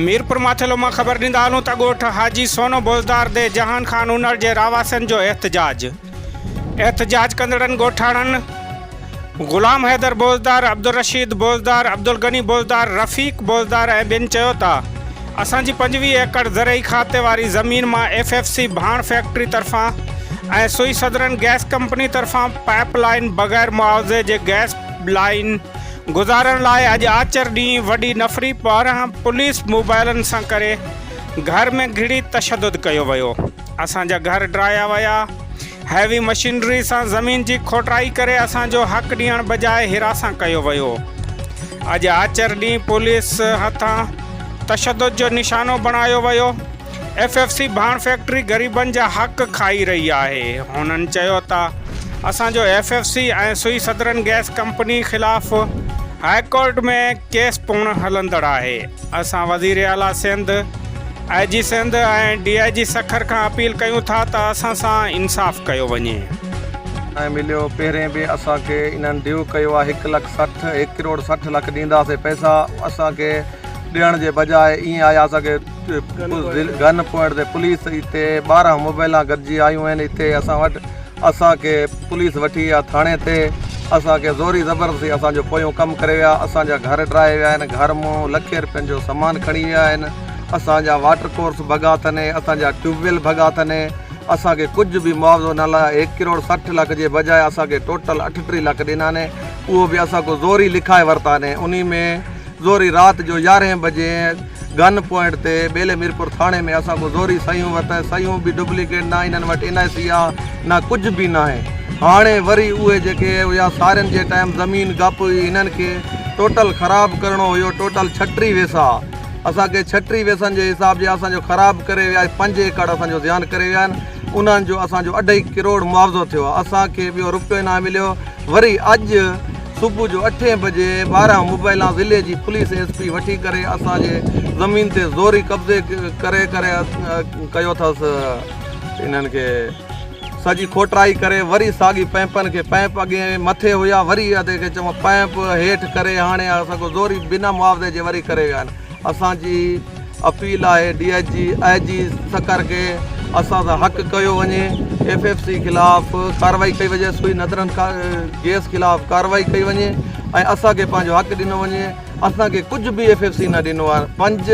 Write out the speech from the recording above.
ميرپور ماٿيلو مان خبر ڏيندا هلون ته ڳوٺ حاجي سونو بوزدار the جهان خان انڙ جي رهواسين جو احتجاج، احتجاج ڪندڙن ڳوٺاڻن غلام حيدر بوزدار، عبدالرشيد بوزدار، عبدالغني بوزدار، رفيق بوزدار ۽ ٻين چيو ته اسان جي 25 ايڪڙ زرعي کاتي واري زمين مان ايف ايف سي ڀاڻ فيڪٽري طرفان ۽ سوئي سدرن گئس ڪمپني طرفان پائپ لائين بغير معاوضي جي گئس لائين گذارڻ لاء اڄ آچر ڏينهن وڏي نفري پاران پوليس موبائلن سان ڪري گهر ۾ گهڙي تشدد ڪيو ويو، اسان جا گهر ڊاهيا ويا، هيوي مشينري سان زمين جي کوٽائي ڪري اسان جو حق ڏيڻ بجاء هراسان ڪيو ويو، اڄ آچر ڏينهن پوليس هٿان تشدد جو نشانو بڻايو ويو. ايف ايف سي ڀاڻ فيڪٽري غريبن جا حق کائي رهي آهي، هنن چيو ته اسان جو ايف ايف سي ۽ سوئي سدرن گئس ڪمپني خلاف هاء ڪورٽ ۾ ڪيس پڻ هلندڙ آهي، اسان وزير اعليٰ Sindh, I G Sindh ۽ D I G Sukkur کان اپيل ڪيون ٿا ته اسان سان انصاف ڪيو وڃي. ۽ مليو پهرين به اسان کي انهن ڊيو ڪيو آهي هڪ لک 60 هڪ ڪروڙ 60 لک ڏينداسين پئسا اسان کي ڏيڻ جي بجاء ائين آيا اسان کي گن پوائنٽ تي پوليس اتي 12 موبائلان گڏجي آيون آهن اتي اسان وٽ اسان کي پوليس وٺي ويا ٿاڻي تي اسان کي زوري زبردستي اسان جو پويون ڪم ڪري ويا اسان جا گهر ڊاهي ويا آهن گهر مون لکين روپين جو سامان کڻي ويا آهن اسان جا واٽر ڪورس ڀڳا اٿن اسان جا ٽيوب ويل ڀڳا اٿن اسان کي ڪجهه به معاوضو نه لاء هڪ ڪروڙ 60 لک جي بجاء اسان کي ٽوٽل 38 لک ڏنا آهن اهو به اسان کان زوري لکائي ورتا آهن انهي ۾ زوري رات جو يارهين بجي گن پوائنٽ تي ٻيلي ميرپور ٿاڻي ۾ اسان کان زوري صحيحون ورتائين صحيحون به ڊپليڪيٽ نه انهن وٽ اين آء سي آ نه ڪجهه به ناهي هاڻي وري اهي جيڪي هيا سارين جي ٽائيم زمين گپ هئي هنن کي ٽوٽل خراب ڪرڻو هيو ٽوٽل 36 ويسا اسان کي 36 ويسن جي حساب جي اسان جو خراب ڪري ويا پنج ايڪڙ اسان جو زيان ڪري ويا آهن انهن جو اسان جو اڍائي ڪروڙ معاوضو ٿيو آ اسان کي ٻيو روپيو ناهي مليو وري اڄ صبح جو اٺين بجي 12 موبائلان ضلعي جي پوليس ايس پي وٺي ڪري اسان جي زمين تي زوري قبضي ڪري ڪري ڪيو اٿس انهن کي سڄي کوٽرائي ڪري وري ساڳي پئمپن کي پئمپ اڳي مٿي هيا وري ادي کي چون پئمپ هيٺ ڪري هاڻي اسان کي زوري بنا معاوضي جي وري ڪري ويا آهن اسان جي اپيل آهي D I G I G Sukkur کي اسان سان حق ڪيو وڃي ايف ايف سي خلاف ڪارروائي ڪئي وڃي سوئي ندرن گيس خلاف ڪارروائي ڪئي وڃي ۽ اسان کي پنهنجو حق ڏنو وڃي اسان کي ڪجهه به ايف ايف سي نه ڏنو آهي پنج.